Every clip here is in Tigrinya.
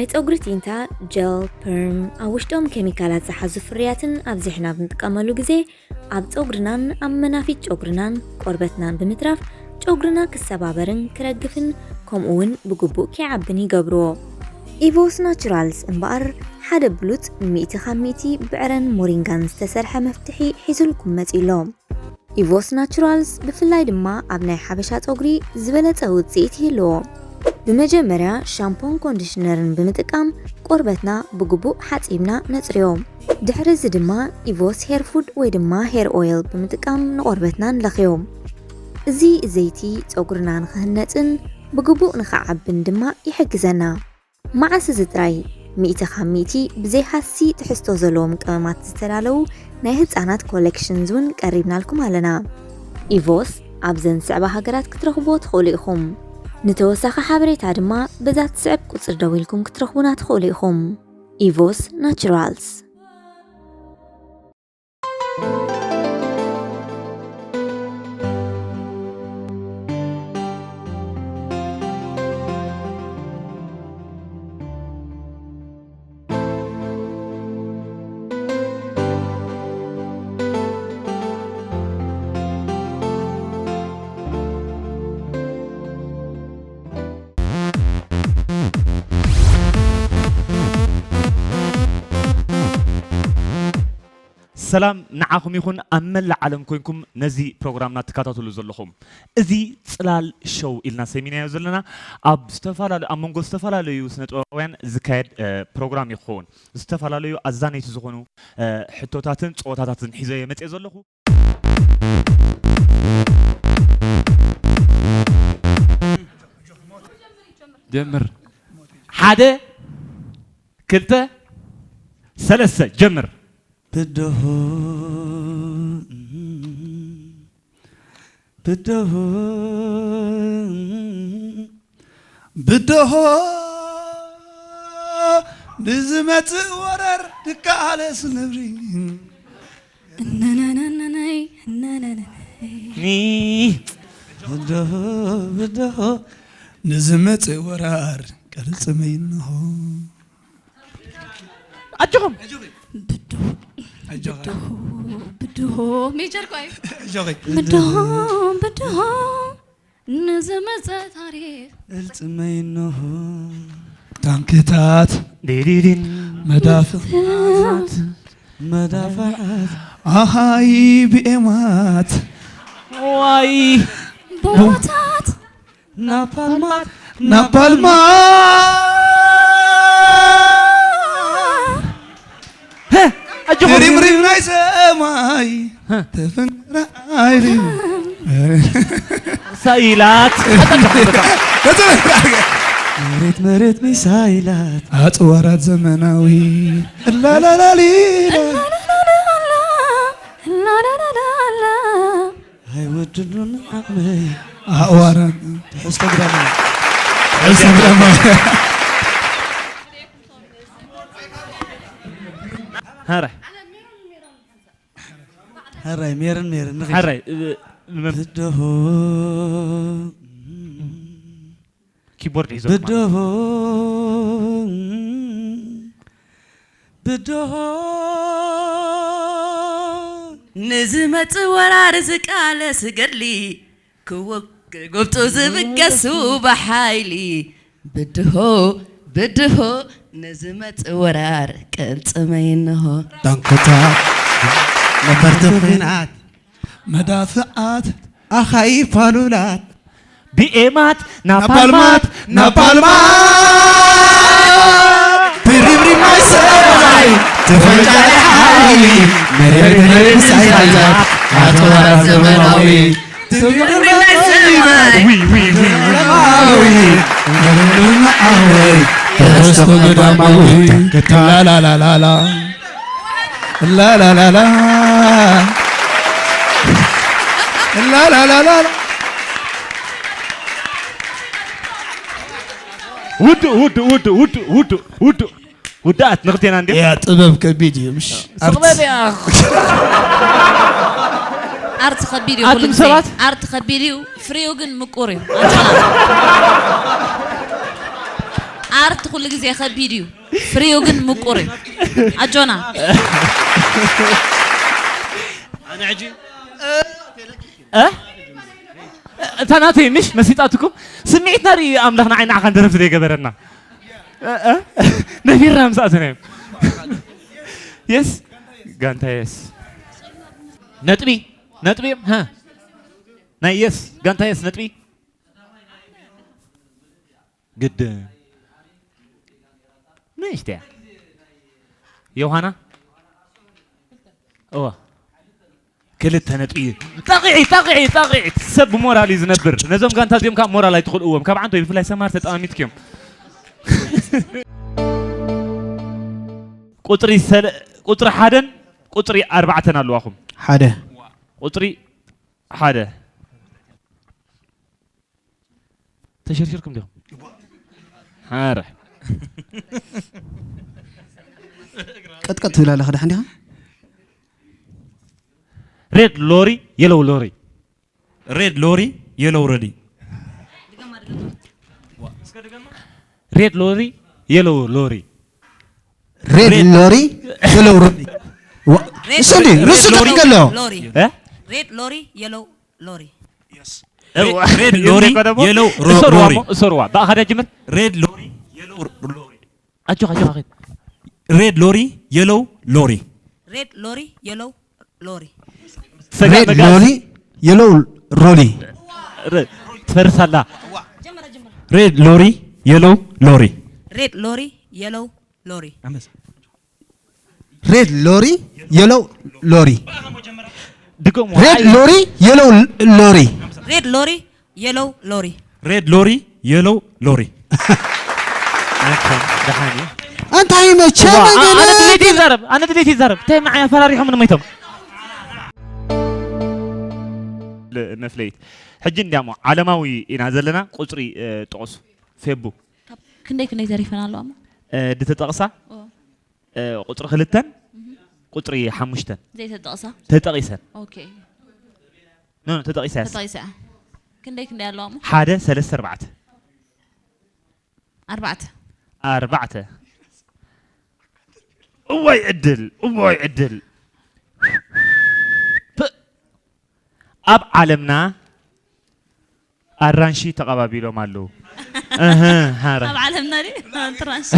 ናይ ጸጉሪ ቲንታ፣ ጀል፣ ፐርም፣ ኣብ ውሽጦም ኬሚካላት ዝሓዙ ፍርያትን ኣብዚሕና ብንጥቀመሉ ግዜ ኣብ ጸጉርናን ኣብ መናፊት ጨጉርናን ቆርበትናን ብምትራፍ ጨጉርና ክሰባበርን ክረግፍን ከምኡ እውን ብግቡእ ከይዓብን ይገብርዎ። ኢቮስ ናቹራልስ እምበኣር ሓደ ብሉጽ ሚእቲ ካብ ሚእቲ ብዕረን ሞሪንጋን ዝተሰርሐ መፍትሒ ሒዙልኩም መጺኡ ኣሎ። ኢቮስ ናቹራልስ ብፍላይ ድማ ኣብ ናይ ሓበሻ ጸጉሪ ዝበለጸ ውጽኢት ይህልዎ። ብመጀመርያ ሻምፖን ኮንዲሽነርን ብምጥቃም ቆርበትና ብግቡእ ሓጺብና ነጽርዮ። ድሕሪ እዚ ድማ ኢቮስ ሄር ፉድ ወይ ድማ ሄር ኦይል ብምጥቃም ንቆርበትና ንለኽዮ። እዚ ዘይቲ ጸጉርና ንኽህነጽን ብግቡእ ንኽዓብን ድማ ይሕግዘና። መዓስ እዚ ጥራይ፣ ሚእቲ ካብ ሚእቲ ብዘይ ሃሲ ትሕዝቶ ዘለዎም ቀመማት ዝተዳለዉ ናይ ህጻናት ኮሌክሽንስ እውን ቀሪብናልኩም ኣለና። ኢቮስ ኣብዘን ዝስዕባ ሃገራት ክትረኽብዎ ትኽእሉ ኢኹም። ንተወሳኺ ሓበሬታ ድማ በዛ ትስዕብ ቁጽሪ ደዊልኩም ክትረኽቡና ትኽእሉ ኢኹም። ኢቮስ ናቹራልስ። ሰላም ንዓኹም ይኹን፣ ኣብ መላእ ዓለም ኮይንኩም ነዚ ፕሮግራምና ትከታተሉ ዘለኹም። እዚ ጽላል ሾው ኢልና ሰሚናዮ ዘለና ኣብ ዝተፈላለዩ፣ ኣብ መንጎ ዝተፈላለዩ ስነ ጥበባውያን ዝካየድ፣ እ፣ ፕሮግራም እዩ ክኸውን። ዝተፈላለዩ ኣዛነይቲ ዝኾኑ፣ እ፣ ሕቶታትን ጸወታታትን ሒዘ እየ መጽየ ዘለኹ። ጀምር። ሓደ፣ ክልተ፣ ሰለስተ፣ ጀምር። ብድሆ፣ ብድሆ፣ ብድሆ፣ ንዝመጽእ ወራር ንቃለስ ነብሪ። እነነነነነይ፣ እነነነነይ። ኒ-፣ ብድሆ፣ ብድሆ፣ ንዝመጽእ ወራር ቅልጽመይ እንሆ። ኣጆኹም። ብድሆ፣ ኣጆኻ። ብድሆ፣ ብድሆ፣ ሜጀር እኮ እዩ። ኣጆኺ። ብድሆ፣ ብድሆ፣ ንዝመጸ ታሪኽ ቅልጽመይ እንሆ። ታንክታት፣ ዲዲዲን፣ መዳፍዕ፣ መዳፍዓት፣ ኣሃይ፣ ቢኤማት፣ ዋይ፣ ቦምባታት፣ ናፓልማት፣ ናፓልማት። ሀ፣ ኣጆኹም። ሪምሪም ናይ ሰማይ፣ ሀ፣ ተፈንራ ኣይሪ። ሚሳይላት። መሬት መሬት ሚሳይላት። ኣጽዋራት ዘመናዊ። ላላላሊላ። ላላላላ። ኣይወድሉን ዓቕመይ። ኣእዋራ። ትሕዝቶ ግዳማዊ። ትሕዝቶ ግዳማዊ። ሀረ። ሀራይ ሜርን ሜርን ንኺድ። ሀራይ፣ እ፣ መም- ብድሆ። ኪቦርድ ሒዞም ማለት። ብድሆ። ብድሆ ንዝመጽእ ወራር ዝቃለስ ገድሊ ክወ-፣ ክጎብጡ ዝብገሱ ብሓይሊ ብድሆ ብድሆ ንዝመጽእ ወራር ቅልጽመይ እንሆ። ታንክታት ነበርቲ ኲናት መዳፍዓት ኣኻይብ ፋሉላት ቢኤማት ናፓልማት ናፓልማት ናፓልማት ብሪብሪብ ናይ ሰማይ ተፈንጫሪ ሓይሊ መሬት መሬት ሳይሳይታት ኣጽዋራት ዘመናዊ ትብሪብሪብ ናይ ሰማይ ዊ ዊ ዊ ዊ ዓወይ ተረስቶ ገዳማዊ ላላላላላ ላላላላ ላላላላ ውዱእ ውዱእ ውዱእ ውዱእ ውዱእ ውዱእ ውዳእት ንኽልቴና እንድዮም። ያ ጥበብ ከቢድ እዩ። ምሽ ስቕ በል ያ። ኣርት ከቢድ እዩ። ኣቱም ኩሉ ግዜ ሰባት። ኣርት ከቢድ እዩ። ፍሬው ግን ምቁር እዩ። ኣጆና። ኣርት ኩሉ ግዜ ከቢድ እዩ፣ ፍሬው ግን ምቁር እዩ። ኣጆና። ኣነ ሕጂ እ? እታ ናተይ ምሽ መሲጣትኩም ስምዒትና ርኢ ኣምላኽ ንዓይ ንዓኻ ንደረፍቲ ዘይገበረና እ? እ? ነፊርና ምስ ኣተናዮም የስ ጋንታ የስ ነጥቢ ነጥቢ ሃ ናይ የስ ጋንታ የስ ነጥቢ ግድን ንእሽተያ ዮሃና እዋ ክልተ ነጥቢ እዩ። ጣቕዒ ጣቕዒ ጣቕዒ ሰብ ብሞራል እዩ ዝነብር። ነዞም ጋንታ እዚኦም ካብ ሞራል ኣይትኽልእዎም። ካብ ዓንቶ ብፍላይ ሰማር ተጠማሚትክዮም። ቁፅሪ ሰለ- ቁፅሪ ሓደን ቁፅሪ ኣርባዕተን ኣለዋኹም። ሓደ ቁፅሪ ሓደ ተሸርሽርኩም ዲኹም? ሓረ ቀጥቀጥ ትብል ኣለኻ ደሓን ዲኻ? ሬድ ሎሪ የለው ሎሪ ሬድ ሎሪ የለው ረዲ ሬድ ሎሪ የለው ሎሪ ሬድ ሎሪ የለው ሮዲ እሱ እንዲ ርሱ ተቀሎ ሎሪ እ? ሬድ ሎሪ የለው ሎሪ ሬድ ሎሪ የለው ሮ- እሰርዋ ሎሪ እሞ እሰርዋ ብኣኻ ድያ ጅምር ሬድ ሎሪ የለው ሎሪ ኣጆኻ ኣጆኻ ኸይድ ሬድ ሎሪ የለው ሎሪ ሬድ ሎሪ የለው ሎሪ ሰጋ ሬድ መጋዝ ሎሪ የለው ሮዲ ረ- ትፈርስ ኣላ ሬድ ሎሪ የለው ሎሪ ሬድ ሎሪ የለው ሎሪ ሬድ ሎሪ የለው ሎሪ ድገሙ ሬድ ሎሪ የለው ሎሪ ሬድ ሎሪ የለው ሎሪ ሬድ ሎሪ የለው ሎሪ ኣንተ ደሓን እዩ እንታይ መቸም ኣነ ድሌት ይዛረብ ኣነ ድሌት ይዛረብ እንታይ መዓይ ኣፈራሪሖም ንመይቶም መፍለይት ሕጂ እንዲያሞ ዓለማዊ ኢና ዘለና ቁፅሪ እ፣ ጥቕሱ ፌቡ ክንደይ ክንደይ ተሪፈን ኣለዋ እሞ እ፣ ድተጠቕሳ እ፣ ቁፅሪ ክልተን ቁፅሪ ሓሙሽተን ዘይተጠቕሳ ተጠቒሰን ኦኬ ኖ ኖ፣ ተጠቒሳ ያስ ተጠቒሳ ክንደይ ክንደይ ኣለዋ እሞ ሓደ ሰለስተ ኣርባዕተ ኣርባዕተ ኣርባዕተ እዋይ ዕድል እዋይ ዕድል ፕእ። ኣብ ዓለምና ኣራንሺ ተቐባቢሎም ኣለዉ እህ፣ ሃረ። ኣብ ዓለምና ድዩ ትራንስ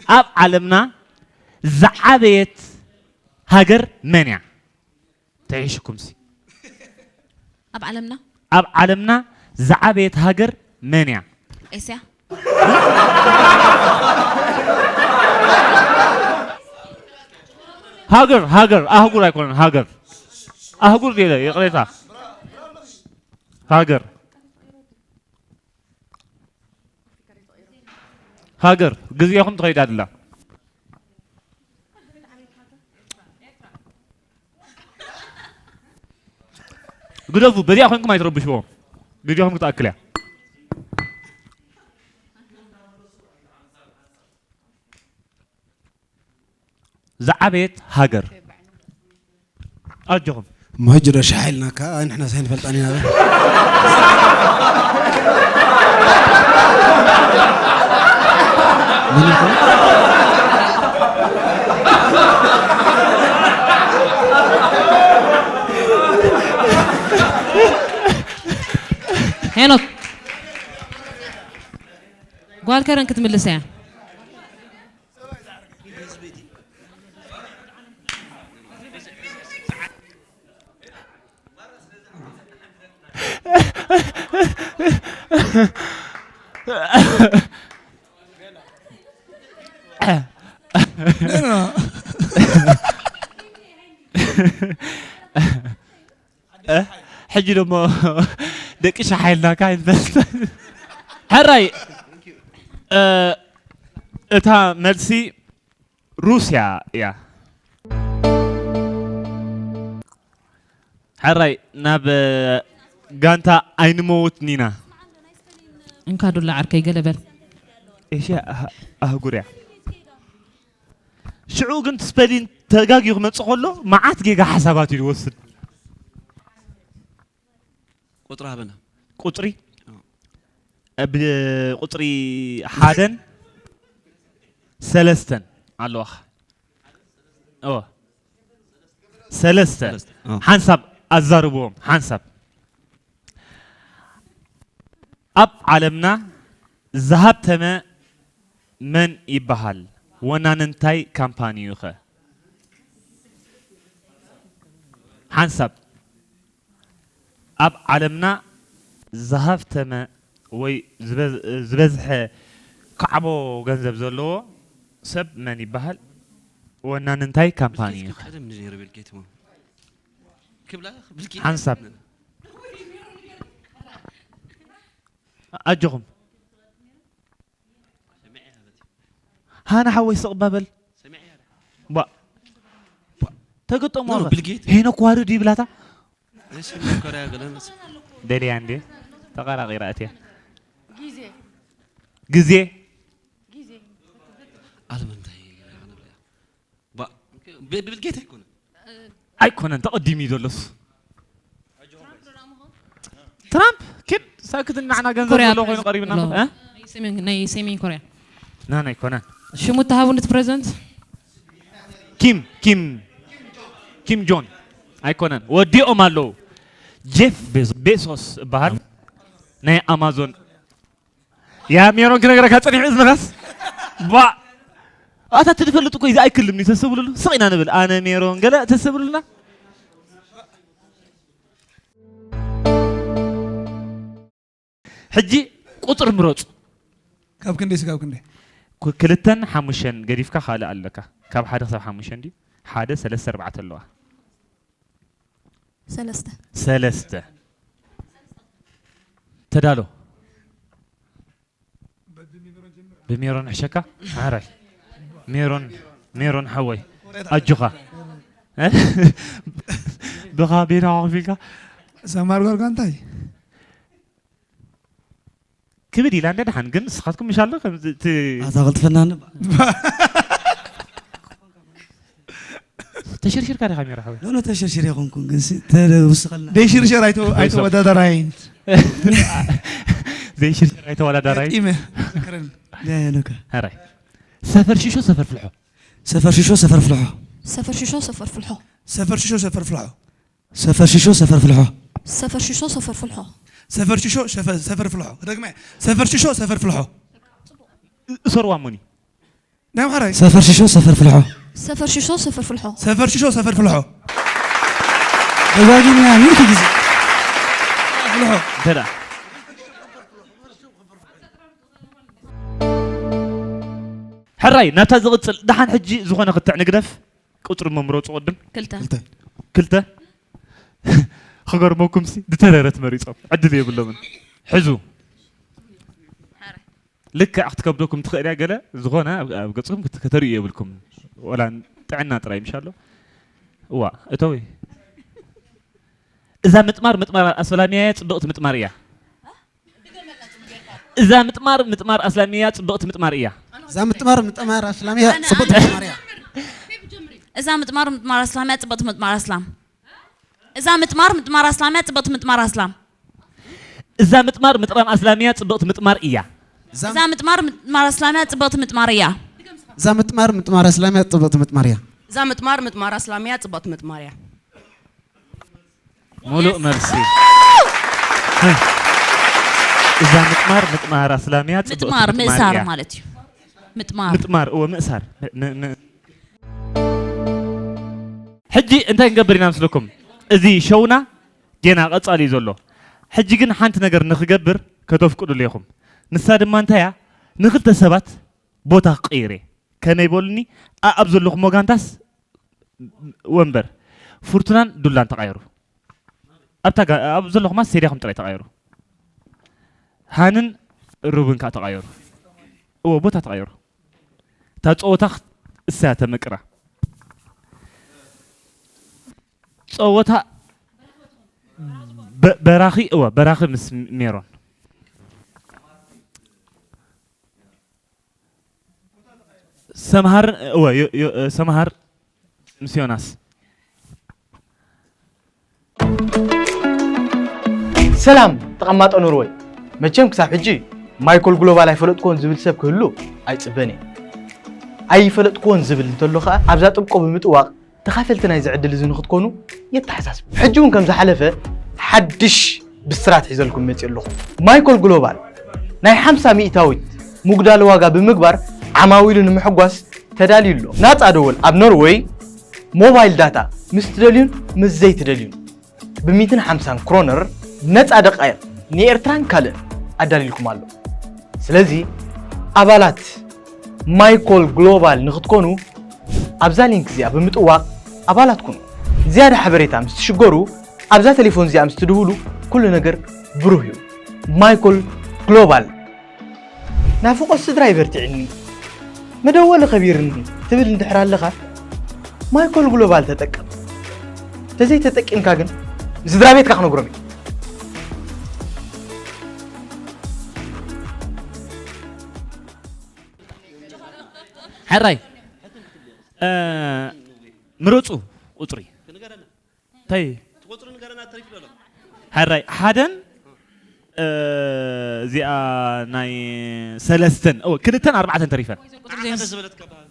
ኣብ ዓለምና ዝዓበየት ሃገር መን እያ ተሒሽኩም ሲ ኣብ ዓለምና ኣብ ዓለምና ዝዓበየት ሃገር መን እያ ኤስያ ሃገር ሃገር ኣህጉር ኣይኮነን ሃገር ኣህጉር ዲለ ይቕሬታ ሃገር ሃገር ግዜኹም ትኸይድ ኣድላ ግደፉ በዚኣ ኮንኩም ኣይትረብሽዎም ግዜኹም ክትኣክል እያ ዝዓበየት ሃገር ኣጆኹም መጅረ ሻሕ ኢልናካ ንሕና ሳይ ንፈልጣን ኢና በል። ሄኖክ ጓል ከረን ክትምልስ እያ ሕጂ ደሞ ደቂ ሻሓይልና ካይንፈስተ ሕራይ እታ መልሲ ሩስያ እያ ሕራይ ናብ ጋንታ ኣይንመውት ኒና እንካ ዱላ ዓርከይ ገለ በል ኤሽያ ኣህጉር እያ ሽዑ ግን ስፐሊን ተጋጊ ክመፅእ ከሎ መዓት ጌጋ ሓሳባት እዩ ዝወስድ ቁጥሪ ሃበና ቁፅሪ ብቁፅሪ ሓደን ሰለስተን ኣለዋኻ። ኦ ሰለስተ። ሰለስተ፣ ኦ። ሓንሳብ ኣዛርብዎም ሓንሳብ። ኣብ ዓለምና ዝሃብተመ መን ይበሃል? ወናኒ እንታይ ካምፓኒ እዩ ኸ? ሓንሳብ ኣብ ዓለምና ዝሃብተመ ወይ ዝበዝ- ዝበዝሐ ካዕቦ ገንዘብ ዘለዎ ሰብ መን ይበሃል? ወናኒ እንታይ ካምፓኒ እዩ ኸ? ቀደም ንነይሩ ቢል ጌት ሞ ክብላ ቢል ጌት ሓንሳብ ኣጆኹም ሃና ሓወይ ስቕ ባበል ባ ተገጠሙ ኖ፣ ኣባ። ቢል ጌት። ሄኖክ ዋርድ ይብላታ ናይ ሰሜን ኮርያ ገለ መስ- ደልያ እንዴ ተቐራቒራ እትያ ግዜ ዓለም እንታይ ባ ብ- ቢል ጌት ኣይኮነ ኣይኮነን ተቐዲሙ እዩ ዘሎስ ትራምፕ ኪድ ሳክት ንዓና ገንዘብ ኮርያ ዘለዎ ኮይኑ ቀሪብና ሎ- እ? ናይ ሰሜን- ናይ ሰሜን ኮርያ ናና ኣይኮነን ሽሙ ተሃቡ ነቲ ፕሬዚደንት ኪም ኪም ኪም ጆን ኣይኮነን ወዲኦም ኣለዉ ጄፍ ቤዞ- ቤሶስ እበሃል ናይ ኣማዞን ያ ሜሮን ክነግረካ ፀኒሑ እዝንኻስ ባ ኣታ ትድፈልጥ እኮ እዚ ኣይክልም እዩ ተሰብሉሉ ስቕ ኢና ንብል ኣነ ሜሮን ገለ ተሰብሉልና ሕጂ ቁፅር ምረፁ ካብ ክንደይ ስጋብ ክንደይ ኩ- ክልተን ሓሙሽተን ገዲፍካ ካልእ ኣለካ ካብ ሓደ ክሳብ ሓሙሽተ እንዲ ሓደ ሰለስተ ኣርባዕተ ኣለዋ ሰለስተ ሰለስተ ተዳሎ ብሜሮን ሕሸካ ሓራይ ሜሮን ሜሮን ሓወይ ኣጆኻ ብኻ ቤና ቢልካ ሰማር ጓርጋ እንታይ ክብድ ኢላ እንደ ደሓን ግን ንስኻትኩም ምሽ ኣሎ ከምዚ እቲ ኣታ ቅልጥፈና ንባ ተሽርሽርካ ዲኻ ሜሮ ሓወይ ኖ ኖ ተሸርሽር የኾንኩን ግን ሲ- ተውስኸልና ደይሽርሸር ኣይተ- ኣይተወዳደራይን ዘይሽርሽር ኣይተወዳዳራይ ኢመ ዘክረን ዳያኖካ ሕራይ ሰፈር ሽሾ ሰፈር ፍልሖ ሰፈር ሽሾ ሰፈር ፍልሖ ሰፈር ሽሾ ሰፈር ፍልሖ ሰፈር ሽሾ ሰፈር ፍልሖ ሰፈር ሽሾ ሰፈር ፍልሖ ሰፈር ሽሾ ሰፈር ፍልሖ ሰፈር ሽሾ ሸፈ- ሰፈር ፍልሖ ደግመ ሰፈር ሽሾ ሰፈር ፍልሖ እሰርዋ ሙኒ ናይ ኣምሓራይ ሰፈር ሽሾ ሰፈር ፍልሖ ሰፈር ሽሾ ሰፈር ፍልሖ ሰፈር ሽሾ ሰፈር ፍልሖ ደጋጊምና ሚእቲ ግዜ ፍልሖ እንተ ደኣ ሕራይ ናብታ ዝቕፅል ደሓን ሕጂ ዝኾነ ክትዕ ንግደፍ ቁፅሪ መምረፁ ቅድም ክልተ ክልተ ክገርመኩም ሲ ዝተረረት መሪፆም ዕድል የብሎምን ሕዙ ልክዕ ክትከብደኩም ትኽእል እያ ገለ ዝኾነ ኣብ- ኣብ ገፅኩም ክት- ከተርእዩ የብልኩም ወላ ጥዕና ጥራይ ምሽ ኣሎ እዋ እተዊ እዛ ምጥማር ምጥማር ኣስላሚያ እያ ፅብቕቲ ምጥማር እያ እዛ ምጥማር ምጥማር ኣስላሚያ ፅብቕቲ ምጥማር እያ እዛ ምጥማር ምጥማር ኣስላም እያ ጽብቕቲ ምጥማር እያ። እዛ ምጥማር ምጥማር ኣስላም እያ ጽብቕቲ ምጥማር ኣስላም። እዛ ምጥማር ምጥማር ኣስላም እያ ጽብቕቲ ምጥማር ኣስላም። እዛ ምጥማር ምጥማር ኣስላም እያ ጽብቕቲ ምጥማር እያ። እዛ ምጥማር ምጥማር ኣስላም እያ ጽብቕቲ ምጥማር እያ። እዛ ምጥማር ምጥማር ኣስላም እያ ጽብቕቲ ምጥማር እያ። እዛ ምጥማር ምጥማር ኣስላም እያ ጽብቕቲ ምጥማር እያ። ሙሉእ መልሲ። እዛ ምጥማር ምጥማር ኣስላም እያ ጽብቕቲ ምጥማር ምጥማር ምእሳር እያ። ማለት እዩ። ምጥማር ምጥማር እወ ምእሳር ም- ም- ም- ሕጂ እንታይ ክንገብር ኢና ምስለኩም? እዚ ሸውና ጌና ቀጻሊ እዩ ዘሎ። ሕጂ ግን ሓንቲ ነገር ንክገብር ከተፍቅዱሉ ኢኹም። ንሳ ድማ እንታይ እያ? ንክልተ ሰባት ቦታ ክቕይር እየ። ከመይ በሉኒ? ኣ- ኣብ ዘለኹም ወጋንታስ ወንበር ፍርቱናን ዱላን ተቓየሩ። ኣብታ ጋ- ኣብ ዘለኹማ ስቴድያኹም ጥራይ ተቓየሩ። ሃንን ሩብን ከዓ ተቓየሩ። እዎ ቦታ ተቓየሩ። እታ ፀወታ ክት- እሳ እያ ተመቅራ። ፀወታ በ- በራኺ እወ በራኺ ምስ ሜሮን ሰምሃር እወ ዮ- ዮ- ሰምሃር ምስ ዮናስ ሰላም ተቐማጦ ኖርወይ። መቸም ክሳብ ሕጂ ማይኮል ግሎባል ኣይፈለጥክዎን ዝብል ሰብ ክህሉ ኣይጽበን እየ። ኣይፈለጥክዎን ዝብል እንተሎ ኸኣ ኣብዛ ጥብቆ ብምጥዋቕ ተኻፈልቲ ናይዚ ዕድል እዚ ንኽትኮኑ የተሓሳስብ። ሕጂ እውን ከም ዝሓለፈ ሓድሽ ብስራት ሒዘልኩም መጺእ ኣለኹ። ማይኮል ግሎባል ናይ ሓምሳ ሚእታዊት ምጉዳል ዋጋ ብምግባር ዓማዊሉ ንምሕጓስ ተዳልዩ ኣሎ። ናጻ ደወል ኣብ ኖርወይ ሞባይል ዳታ ምስ ትደልዩን ምስ ዘይትደልዩን ብ ሚእትን ሓምሳን ክሮነር ነጻ ደቃይቕ ንኤርትራን ካልእን ኣዳልዩልኩም ኣሎ። ስለዚ ኣባላት ማይኮል ግሎባል ንኽትኮኑ ኣብዛ ሊንክ እዚኣ ብምጥዋቕ ኣባላት ኩኑ። ዝያዳ ሓበሬታ ምስ ትሽገሩ ኣብዛ ቴሌፎን እዚኣ ምስ ትድውሉ ኩሉ ነገር ብሩህ እዩ። ማይኮል ግሎባል ናፍቖት ስድራ ይበርቲዕኒ፣ መደወሊ ከቢርኒ ትብል እንድሕር ኣለኻ፣ ማይኮል ግሎባል ተጠቀም። ተዘይተጠቂምካ ግን ንስድራ ቤትካ ክነግሮም እዩ። ሕራይ እ፣ ምረፁ ቁፅሪ እንታይ ትቆፅሩ ንገረና ተሪፍ ዶ ኣሎ? ሕራይ ሓደን እ፣ እዚኣ ናይ ሰለስተን ኦ፣ ክልተን ኣርባዕተን ተሪፈን ንዓኻ ደስ ዝበለትካ በሃል።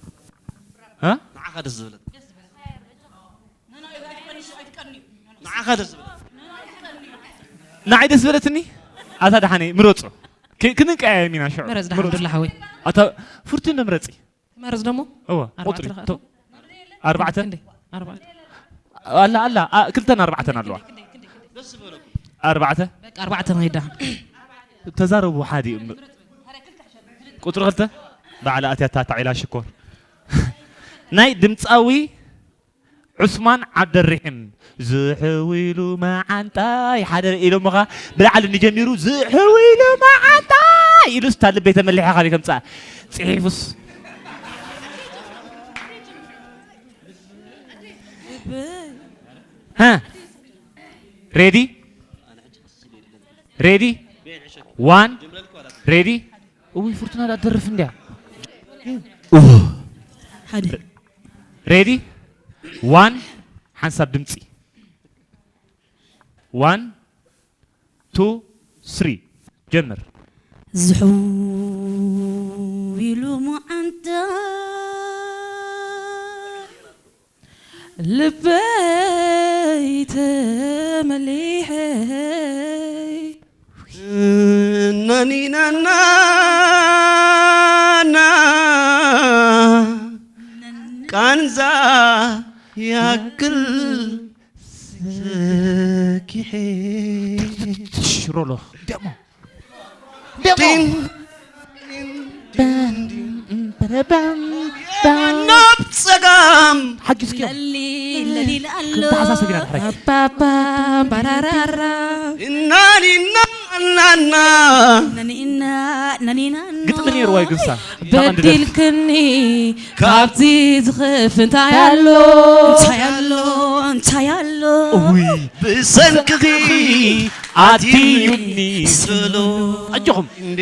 እ? ንዓኻ ደስ ዝበለትካ። ንዓኻ ደስ ዝበለትካ። ንዓይ ደስ ዝበለትኒ ኣታ ደሓነይ ምረፁ ክ- ክንቀያየም ኢና ሽዑ ምረፅ ደሓን ዱላ ሓወይ ኣታ ፍርቲ ንምረፂ ትመርፅ ደሞ እወ ኣርባዕተ ቁፅሪ ረኸ- ቶ- ኣርባዕተ ክንደይ ኣርባዕተ ኣላ ኣላ ኣ- ክልተን ኣርባዕተን ኣለዋ ኣርባዕተ በቃ ኣርባዕተ ንኸይዳ ተዛረቡ ሓደ እዩ እምበር ቁፅሪ ክልተ በዓል ኣትያታ ታዒላ ሽኮር ናይ ድምፃዊ ዑስማን ዓብደሪሒም ዝሕው ኢሉ መዓንጣይ ሓደ ኢሎምኻ ብላዕሊ ንጀሚሩ ዝሕው ኢሉ መዓንጣይ ኢሉስ እታ ልበይ ተመሊሓ ካበይ ከምፅኣ ፅሒፉስ ሃ ሬዲ ሬዲ ዋን ሬዲ እውይ ፍርቱና ዳትደርፍ እንድያ ሓደ ሬዲ ዋን ሓንሳብ ድምፂ ዋን ቱ ስሪ ጀምር ዝሕው ኢሉ መዓንጣ ልበይ ተመሊሐይ ናኒናናና ቃንዛ ያክል ሰኪሐ ሽሮሎ ደሞ ናብ ፀጋም ሓጊዝኪ ለሊ ለሊል ኣሎ ተሓሳሰብ ኢና ድሕረይ ኣባባ ባራራራ እናኒና እናና ነኒና ነኒና ግጥሚ ነይርዋ ይግንሳ በዲልክኒ ካብዚ ዝኸፍ እንታይ ኣሎ እንታይ ኣሎ እንታይ ኣሎ እውይ ብሰንክኺ ኣትዩኒ ስሎ ኣጆኹም እንዴ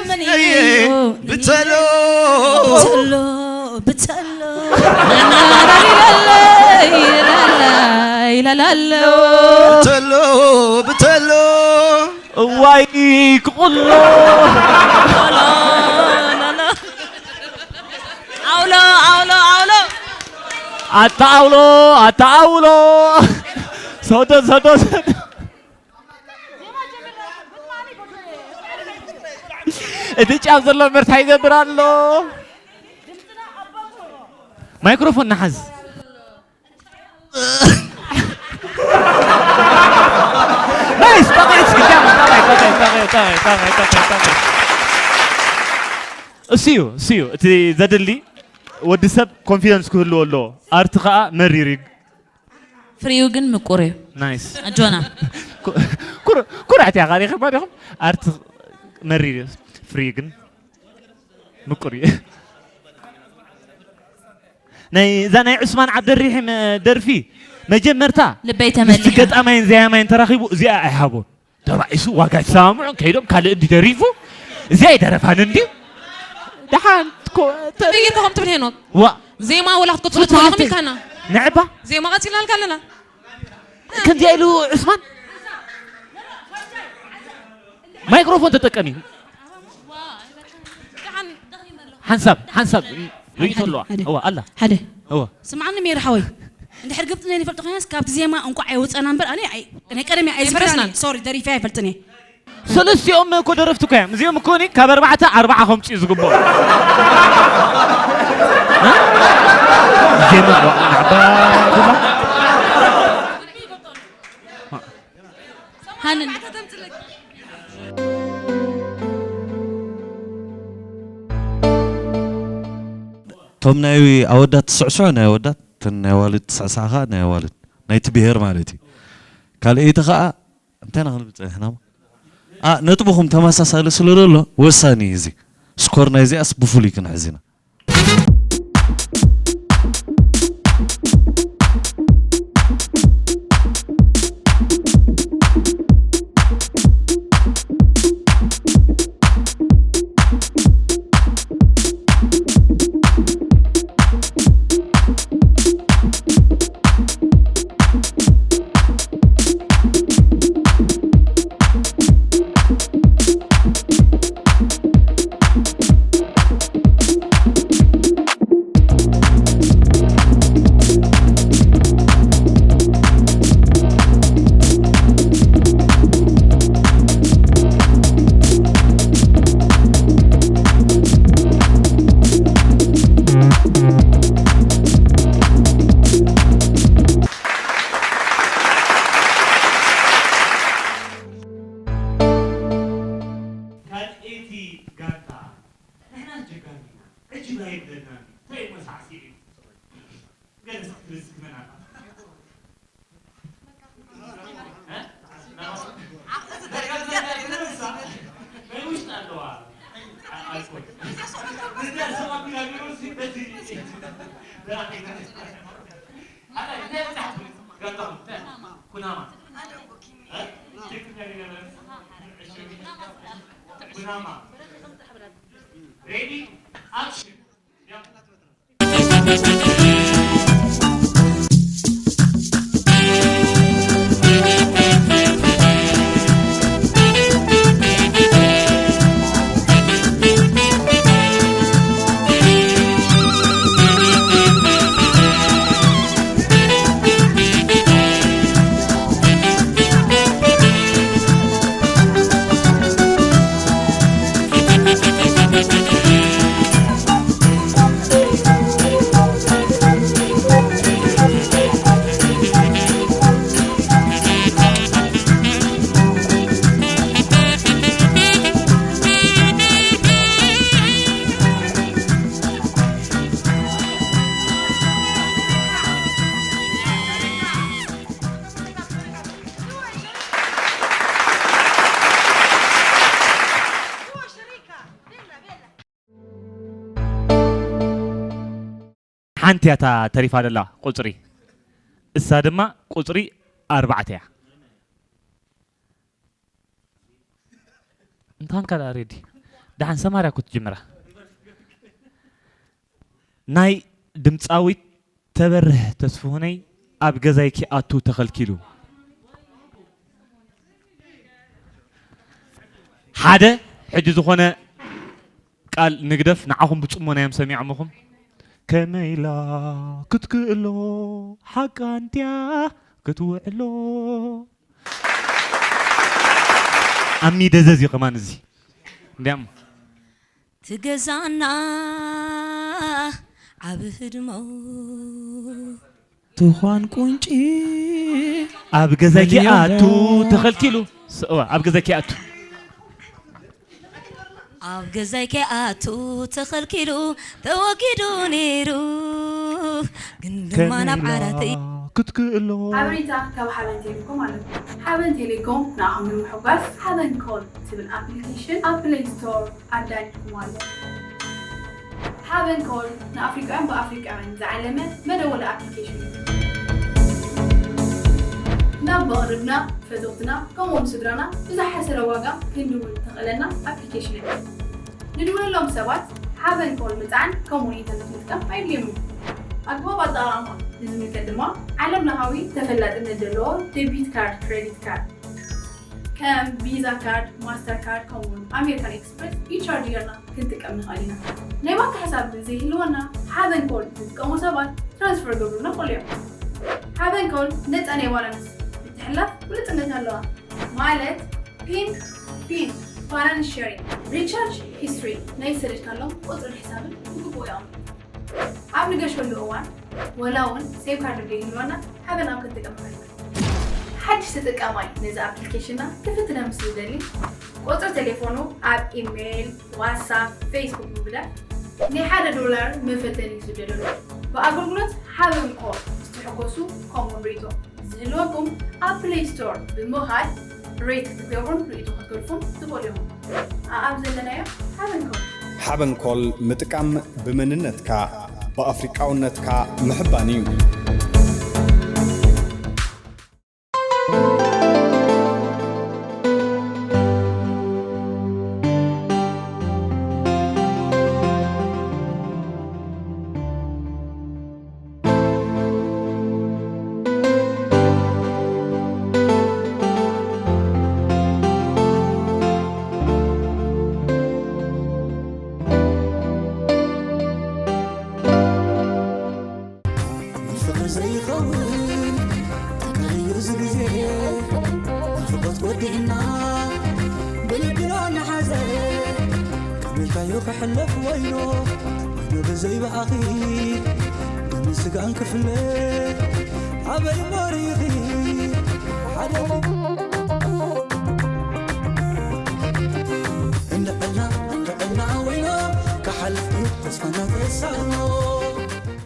ናኒናየን ብተሎ ብተሎ ብተሎ ይላላሎ ብተሎ ብተሎ እዋይ ክቕሎ ኣውሎ ኣውሎ ኣውሎ ኣታ ኣውሎ ኣታ ኣውሎ ሰዶ ሰዶ ሰዶ እቲ ጫፍ ዘሎ ምርታ ይገብር ኣሎ ማይክሮፎን ንሓዝ ናይስ ጠቒ እስኪ ጃም ጠቒ ጠቒ ጠቒ ጠቒ ጠቒ ጠቒ ጠቒ እሱ እዩ እሱ እዩ እቲ ዘድሊ ወዲ ሰብ ኮንፊደንስ ክህልዎ ኣለዎ ኣርቲ ከዓ መሪር እዩ ፍሪኡ ግን ምቁር እዩ ናይስ ኣጆና ኩርዕት እያ ካሪኸ ማሪኹም ኣርቲ መሪር እዩ ፍሪ ግን ምቁር እዩ ናይ እዛ ናይ ዑስማን ዓብደሪሒም ደርፊ መጀመርታ ልበይ ምስቲ ተመሊሐ ገጣማይን ዘያማይን ተራኺቡ እዚኣ ኣይሃቦን ተባኢሱ ዋጋ ይሰማምዑን ከይዶም ካልእ እንዲ ደሪፉ እዚኣ ኣይደረፋን እንዲ ደሓን ተገይርካ ከም ትብል ሄኖክ ዋ ዜማ ወላ ክትቅፅሉ ትኽእሉ ኢልኩም ኢልካና ንዕባ ዜማ ቀፂልናልካ ኣለና ከምዚኣ ኢሉ ዑስማን ማይክሮፎን ተጠቀሚ። ሓንሳብ ሓንሳብ ርእይቶ ኣለዋ። እዋ ኣላ። ሓደ እዋ። ስምዓኒ ሜሪ ሓወይ፣ እንድሕር ግብጥነይ ንፈልጦ ኮይናስ ካብቲ ዜማ እንቋዕ የውፀና እምበር ኣነ ኣይ- ናይ ቀደም ኣይዝክራኒ። ኣይፈረስናን። ሶሪ፣ ደሪፈ ኣይፈልጥን እየ። ሰለስቲኦም እኮ ደረፍቲ እኮ እዮም። እዚኦም እኮ እኔ ካብ ኣርባዕተ ኣርባዓ ከምፅኡ ዝግብኦም። ዜማ ናዕባ። ሃንን እቶም ናይ ኣወዳት ትስዕስዑ ናይ ኣወዳት፣ እተን ናይ ኣዋልድ ትስዕስዓ ከኣ ናይ ኣዋልድ። ናይቲ ብሄር ማለት እዩ። ካልኣይቲ ከኣ እንታይ ኢና ክንብል ጸኒሕና? ኣ ነጥብኹም ተመሳሳሊ ስለ ዘሎ ወሳኒ እዩ እዚ። ስኮር ናይዚኣስ ብፍሉይ ክንሕዝ ኢና። ካልኤቲ ጋንታ ንሕና ጀጋኑ ኢና፣ ዕጅብ ኣይብለናን እዩ፣ እንታይ እሞ ሳዕሲዕ እዩ፣ ገለ ሳዕ ትልዝግመና ኣላ። ኩናማ። Ready? Action. ሓንቲ እያ እታ ተሪፋ ዘላ ቁፅሪ። እሳ ድማ ቁፅሪ ኣርባዕተ እያ። እንታንካ ደኣ ሬዲ? ደሓን ሰማርያ እኮ ትጅምራ። ናይ ድምፃዊት ተበርህ ተስፍሁነይ ኣብ ገዛይ ኪኣቱ ተኸልኪሉ። ሓደ ሕጂ ዝኾነ ቃል ንግደፍ ንዓኹም ብጽሞና እዮም ሰሚዖምኹም። ከመይላ ክትክእሎ ሓቃ እንድያ ክትውዕሎ። ኣሚ ደዘዝ እዩ ከማን እዚ እንዲያም ትገዛና ዓብ ህድሞ ትዃን ቁንጪ ኣብ ገዛይ ከይኣቱ ተኸልኪሉ። እወ ኣብ ገዛይ ከይኣቱ። ኣብ ገዛይ ከይኣቱ ተኸልኪሉ ተወጊዱ ነይሩ ግን ድማ ናብ ዓራተይ ክትክእሎ። ሓበሬታ ካብ ሓበን ቴሌኮም ኣለኩም። ሓበን ቴሌኮም ንኣኹም ንምሕጓስ ሓበን ኮል ትብል ኣፕሊኬሽን ኣብ ፕለይ ስቶር ኣዳሊኹም ኣሎ። ሓበን ኮል ንኣፍሪቃውያን ብኣፍሪቃውያን ዝዓለመ መደወሊ ኣፕሊኬሽን እዩ። ናብ መቕርብና፣ ፈተውትና፣ ከምኡውን ስድራና ብዝሓሰረ ዋጋ ክንድውል ተኽእለና ኣፕሊኬሽን እያ። ንድውለሎም ሰባት ሓበን ኮል ምጽዓን ከምኡውን ኢንተርነት ምጥቃም ኣየድልዮም እዩ። ኣግባብ ኣጠቓቕማ ንዝምልከት ድማ ዓለም ለኻዊ ተፈላጥነት ዘለዎ ዴቢት ካርድ፣ ክሬዲት ካርድ፣ ከም ቪዛ ካርድ፣ ማስተር ካርድ ከምኡውን ኣሜሪካን ኤክስፕረስ ኢቻርጅ ጌርና ክንጥቀም ንኽእል ኢና። ናይ ባንክ ሕሳብ ዘይህልወና ሓበን ኮል ዝጥቀሙ ሰባት ትራንስፈር ገብሩልና ይኽእሉ እዮም። ሓበን ኮል ነፃ ናይ ባላንስ ምትሕልላፍ ብሉፅነት ኣለዋ። ማለት ፒን ፒን ባላንስ ሸሪንግ፣ ሪቻርጅ ሂስትሪ፣ ናይ ዝሰደድካሎም ቁፅርን ሕሳብን ብግቡእ የቐምጡ። ኣብ ንገሸሉ እዋን ወላ እውን ሴም ካርድ ዘይህልወና ሓበን ኣብ ክንጥቀም ንኽእል ኢና። ሓድሽ ተጠቃማይ ነዚ ኣፕሊኬሽንና ክፍትነ ምስ ዝደሊ ቁፅሪ ቴሌፎኑ ኣብ ኢሜይል፣ ዋትሳፕ፣ ፌስቡክ ብምግዳፍ ናይ ሓደ ዶላር መፈተኒ ይስደደሉ። ብኣገልግሎት ሓበን ኮል ዝተሐጎሱ ከምኡውን ርእይቶ ዝህልወኩም ኣብ ፕሌይ ስቶር ብምኻድ ሬት ክትገብሩን ርእይቶ ክትገድፉን ትኽእሉ ኢኹም። ኣኣብ ዘለናዮ ሓበን ኮል። ሓበን ኮል ምጥቃም ብመንነትካ ብኣፍሪቃውነትካ ምሕባን እዩ። ንፍቕሪ ዘይኸውን ተጋይዩ እዚ ግዜ ናፍቖት ወዲእና ብልብና ንሓዘ ቀቢልካዮ ክሕለፍ ወይኖ ወይኖ ብዘይ ብኣኺ ደምን ስጋን ክፍለ ኣበይ እሞ ርኢኺ ሓደ እንድዕልና እንድዕልና ወይኖ ክሓልፍ እዩ ተስፋና ተሳእኖ